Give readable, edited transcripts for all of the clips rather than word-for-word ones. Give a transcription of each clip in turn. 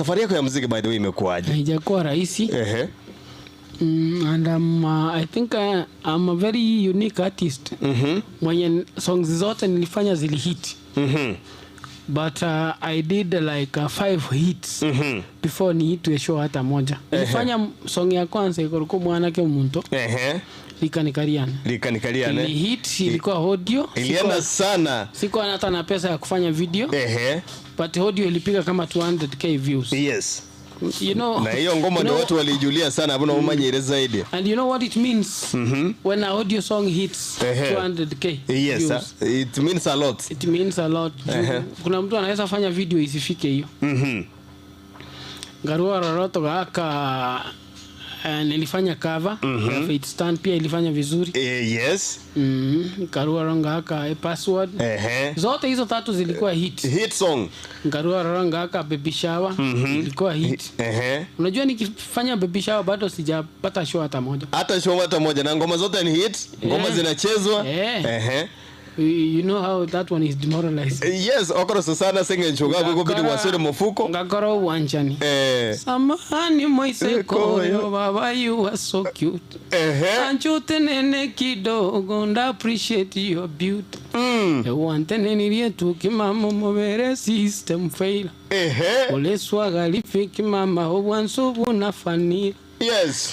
Safari yako ya muziki, by the way, imekuwaje? Haijakuwa rahisi. And I think I'm a very unique artist mwenye songs zote nilifanya zilihit, but I did like five hits before niitwe show hata moja. Nilifanya song ya kwanza ikoroko mwanake muntu likanikariana. Likanikaliane. Ilihit, ilikuwa audio. Ilienda sana. Sikuwa hata na pesa ya kufanya video, but audio ilipiga kama 200K views. Na hiyo ngoma ndio watu waliijulia sana hapo na umanyire zaidi. And you know what it means when an audio song hits 200K views? It means a lot. It means a lot. Kuna mtu anaweza fanya video isifike hiyo. Garua Roroto gaka, nilifanya cover ya Faith Stan, pia ilifanya vizuri. Garua Ronga password. Zote hizo tatu zilikuwa hit. Hit song. Garua Ronga baby shower ilikuwa hit. Unajua nikifanya baby shower bado sijapata show hata moja. Hata show hata moja, na ngoma zote ni hit, ngoma zinachezwa. You know how that one is demoralizing. Yes, okoro sana senge nchuga bwo bidi wasore mufuko. Ngakora uwanjani. Samahani Moise Koyo, baba, you are so cute. Anchute nene kidogo nda appreciate your beauty. Wantenenirie tukimama mubere system fail. Oleswaga lifiki mama obwanso bunafanira.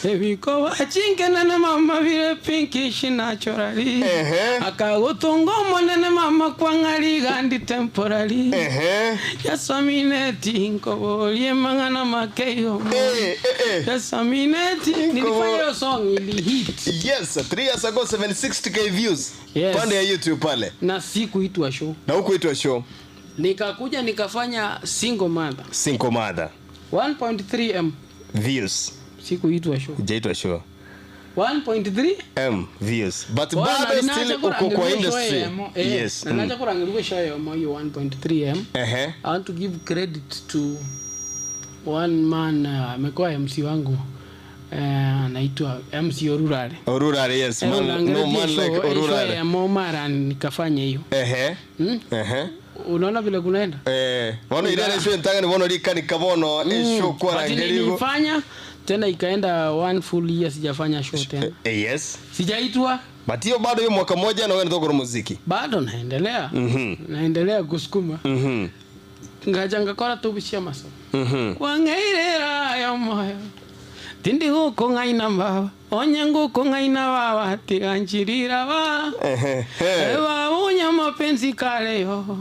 Ebiko wachingenene mama vile pinkish naturally. Akagutunga omonene mama kwang'ali gandi temporary. Yasamineti nkobolie mang'ana makeyo. Yasamineti, nilifanya hiyo song ili hit. Yes, 3 years ago, 760K views. Pande ya YouTube pale. Na sikuitwa show. Na huku itwa show. Nikakuja nikafanya Single Mother. Single Mother. 1.3 m views. Sikuitwa show. Jaitwa show. 1.3 M views. But bado still uko kwa industry. Yes. Nacha kurangirwa show yomo hiyo 1.3 m. I want to give credit to one man, amekuwa MC wangu, anaitwa MC Orurare. Orurare, yes. Man, no man like Orurare. Momara nikafanya hiyo. Unaona vile kunaenda? Bono irere sho ntanga bono likanika bono esho But kwarangerigo. nilifanya tena ikaenda one full year sijafanya show tena. Yes. Sijaitwa. But hiyo bado hiyo mwaka moja na wewe unatoka muziki. Bado naendelea. Naendelea kusukuma. Ngaja ngakora tubishia masomo. Wang'eirera yo moyo tindi gukung'aina baba onye ngukung'aina baba tiganchirira ba. Baba unya mapenzi kale yo.